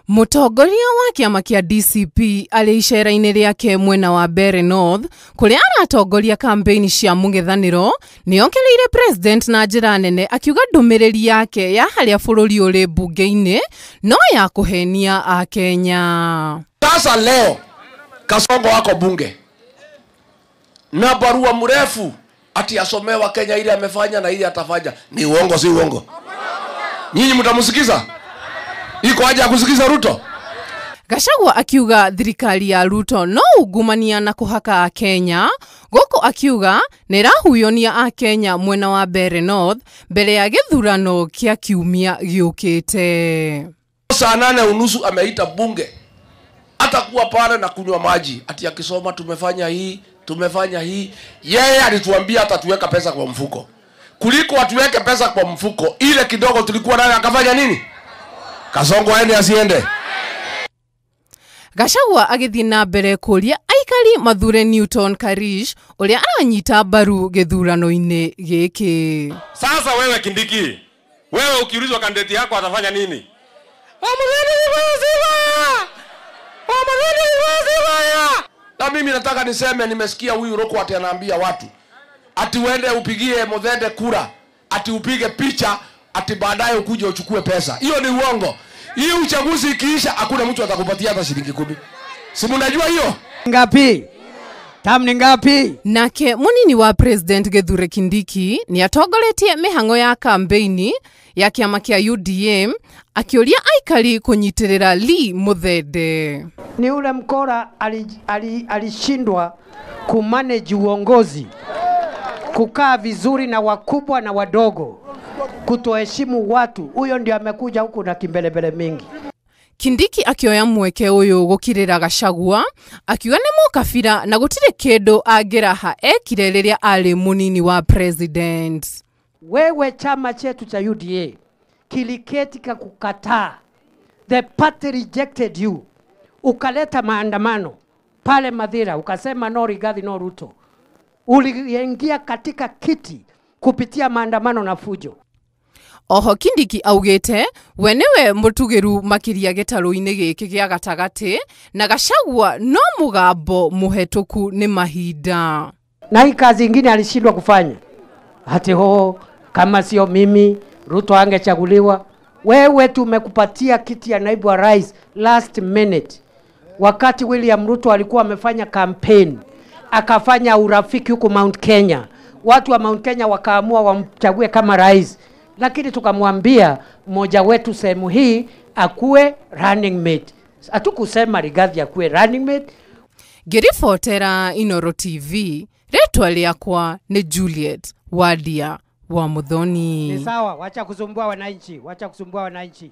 Mũtongoria wa kĩama kĩa DCP arĩ icera-inĩ rĩake mwena wa Mbeere North kũrĩa aratongoria kambeini cia mũng'ethanĩro nĩongereire president na njĩra nene akiuga ndũmĩrĩri yake ya harĩa bũrũri ũrĩ mbunge-inĩ no ya kũhenia Akenya. Sasa leo Kasongo wako bunge na barua mrefu ati asomewa Kenya ile amefanya na ile atafanya. Ni uongo, si uongo? Nyinyi mtamsikiza? Iko haja ya kusikiza Ruto? Gachagua akiuga thirikari ya Ruto no ungumania na kuhaka Akenya, guku akiuga nĩrahuyonia Akenya mwena wa Mbeere North mbere ya gĩthurano kĩa kiumia gĩũkĩte. Saa 8:30 ameita bunge, atakuwa pale na kunywa maji ati akisoma tumefanya hii, tumefanya hii. Yeye alituambia atatuweka pesa kwa mfuko. Kuliko atuweke pesa kwa mfuko, ile kidogo tulikuwa nayo akafanya nini? Kasongo aende asiende? Gachagua agĩthiĩ na mbere kũria aikari mathure Newton Karish ũrĩa aranyita mbaru gĩthurano-inĩ gĩkĩ. Sasa wewe Kindiki, wewe ukiulizwa kandidati yako atafanya nini? Na mimi nataka niseme, nimesikia huyu Roko ati anaambia watu ati uende upigie Muthende kura, ati upige picha, ati baadaye ukuje uchukue pesa. Hiyo ni uongo. Hii uchaguzi ikiisha hakuna mtu atakupatia hata shilingi 10. Si mnajua hiyo? Ngapi? Tam ni ngapi? Nake munini wa President Kithure Kindiki ni atongoretie mihango ya kambeini ya kiama kia UDA akiuria aikari kunyitirira Lee Muthende. Ni ule mkora alishindwa kumanage uongozi, kukaa vizuri na wakubwa na wadogo, kutoheshimu watu. Huyo ndio amekuja huku na kimbelebele mingi. Kindiki akioya mweke uyu gukirira Gachagua akiuga ni mukabira na gutire kindu angiraha ekire riria ari munini wa president. Wewe chama chetu cha UDA kiliketi kukataa, the party rejected you, ukaleta maandamano pale Mathira, ukasema no Rigathi no Ruto. Uliingia katika kiti kupitia maandamano na fujo. Oho Kindiki augite we niwe mutugiru makiria gitaru-inĩ gĩkĩ gĩa gatagatĩ na Gachagua no mugambo muhetuku ni mahinda. Na hii kazi ingine alishindwa kufanya. Hati ho kama sio mimi Ruto angechaguliwa. Wewe tumekupatia kiti ya naibu wa rais last minute. Wakati William Ruto alikuwa amefanya campaign, akafanya urafiki huko Mount Kenya. Watu wa Mount Kenya wakaamua wamchague kama rais. Lakini tukamwambia mmoja wetu sehemu hii akuwe running mate. Hatukusema Rigathi akuwe running mate. Ngĩribotera Inooro TV, rĩtwa rĩakwa nĩ Juliet Wadia wa Muthoni. Ni sawa, wacha kusumbua wananchi, wacha kusumbua wananchi.